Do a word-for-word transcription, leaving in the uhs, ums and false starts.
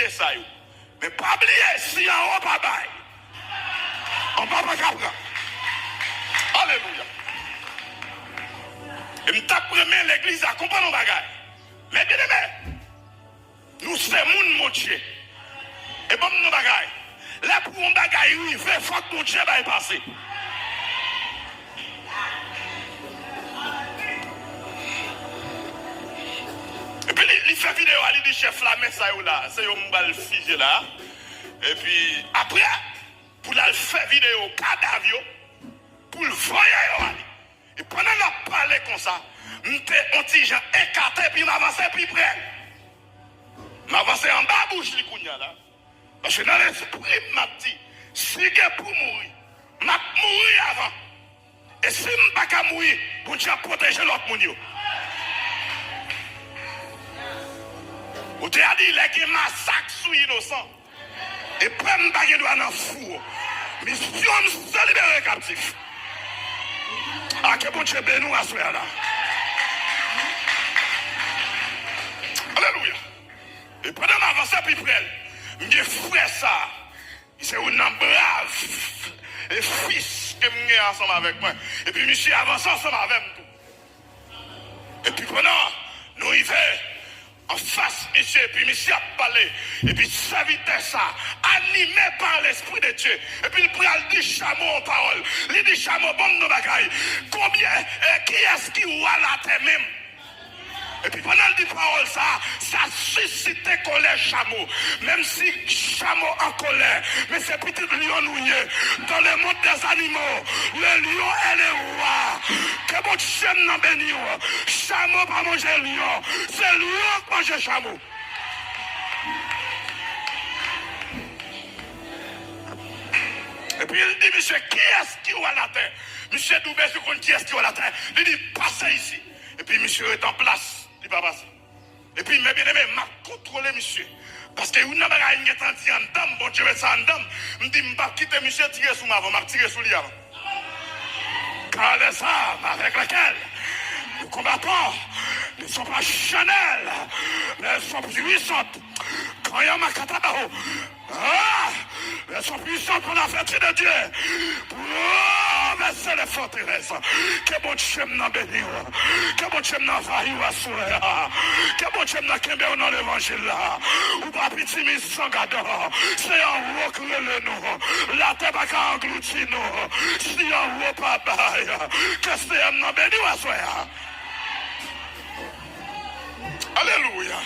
sa yo. Men pa bliye, si anwo pa bay, anba pa ka pran. Alelouya. E m t ap renmen legliz la konprann yon bagay. Men byeneme, nou se moun Bondye. E ban m yon bagay. Lè pou yon bagay rive, fòk Bondye bay pase. Epi li, li fè videyo a, li di chèf la, men sa yo la, se yo m pral fizye la. Epi apre, pou l al fè videyo kadav yo, pou l voye yo ale. E pandan l ap pale konsa, m te on ti jan ekate, epi m avanse pi pre. M avanse anba bouch li kounye a la. Paske nan lespri m, m ap di, si gen pou mouri, m ap mouri avan. E si m pa ka mouri, Bondye ap pwoteje lòt moun yo. Ou te a di, lè gen masak sou inosan, e pèp m pa gen dwa nan fou. Misyon m se libere kaptif. A, ke Bondye beni w aswè a la. Alelouya. E pandan m avanse pi pre, m gen frè sa. Li se youn nan brav e fis ke m gen ansanm avèk mwen. Epi misye avanse ansanm avè m tou. Epi pandan nou rive anfas misye, epi misye ap pale, epi sèvitè sa, anime pa Lespri de Dye, epi l pral di chamo yon pawòl. Li di chamo, ban m yon bagay. Konbyen, e, kiyès ki wa latè menm? Epi pandan l di pawòl sa, sa sisite kòlè chamo. Menm si chamo an kòlè, men se pitit lyon nou ye. Dans le monde des animaux, le lion est le roi. Ke Bondye m nan beni w. Chamo pa manje lyon, se lyon k manje chamo. Epi l di misye, kiyès ki wa latè? Misye di w bezwen konn kiyès ki wa latè. Li di, pase isi. Epi misye ret an plas, li pa pase. Epi, men byeneme, m ap kontwole misye. Paske youn nan bagay m gentan di anndan m, Bondye met sa anndan m. M di, m p ap kite misye tire sou m avan, m ap tire sou li avan. Car les armes avec lesquelles nous combattons ne sont pas charnelles, mais elles sont puissantes. Quand il y a ma catabaho, Ah! Elles sont puissantes pour la vertu de Dieu, pour renverser les forteresses. Ke Bondye m nan beni w. Ke Bondye m nan anvayi w aswè a. Ke Bondye m nan kenbe w nan levanjil la. Ou pa piti mi san gadan. Se anwo k rele nou. Latè pa ka anglouti nou. Si anwo pa bay. Ke Seyè m nan beni w aswè a. Alelouya.